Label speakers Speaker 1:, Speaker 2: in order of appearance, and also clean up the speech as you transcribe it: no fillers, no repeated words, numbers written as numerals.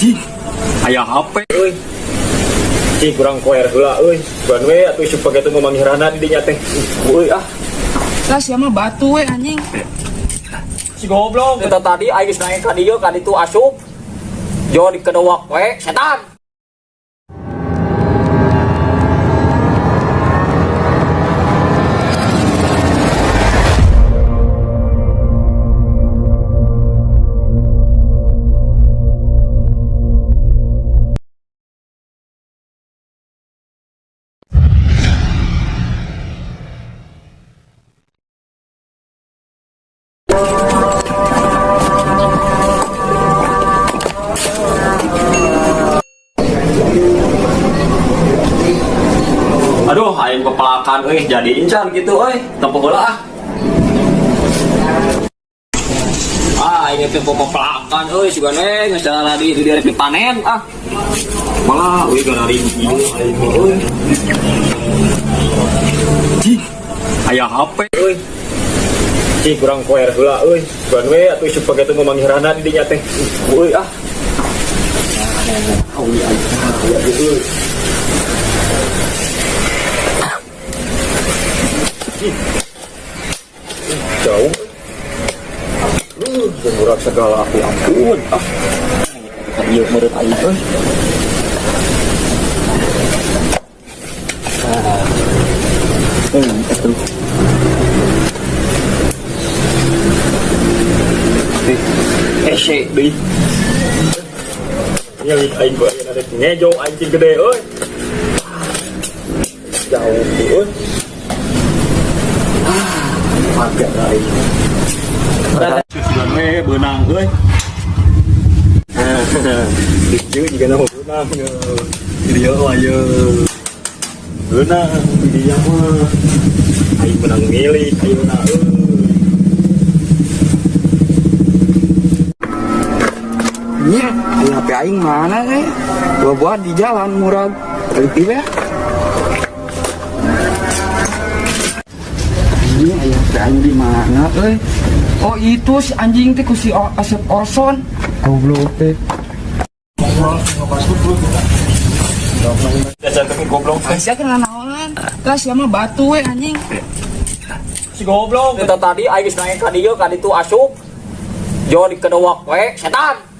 Speaker 1: Cih, aya HP
Speaker 2: euy. Cih, kurang koer heula euy. Bukan we atuh isuk pake teh mamangirana di dinya teh. Euy ah.
Speaker 3: Lah siapa batu we anjing.
Speaker 1: Si goblok. Eta tadi aing geus naik ka dieu ka ditu asup. Jo dikedowak we setan. Aduh, aing pepelakan euy jadi incan gitu euy. Tempo heula ah. Ah, aing teh pepelakan euy sugan we geus jalan di direk dipanen ah. Malah euy gararing ieu aing mah euy. Cih, aya HP
Speaker 2: Euy. Cih, kurang koer heula euy. Bukan we atuh isuk pake teh mamangirana di dinya teh. Euy ah. Euy aing aya euy. Cih. Jauh. Murah segala aku ampun. Ah.
Speaker 1: Ieu meureun aing euy. Ah. Atuh. Ese deui.
Speaker 2: Nyali aing gua ayeuna rek ngejo aing cing gede euy. Jauh euy. Ah, agak aing. Sugan we beunang euy. Dieu juga na beunang ye. Dieu mah ye. Beunang di dieu mah. Aing menang milik ayeuna euy.
Speaker 3: Nya, aya HP aing mana teh? Buah-buah di jalan murag. Teliti ya. Ini aya HP aing di mana euy? Oh itu si anjing teh ku si Asep Orson. Goblok teh.
Speaker 2: Jajan teh goblok.
Speaker 3: Aisyah kena naonan. Lah siapa batu we anjing.
Speaker 2: Si goblok.
Speaker 1: Eta tadi aing geus naik ka dieu ka ditu asup. Jo dikedowak we setan.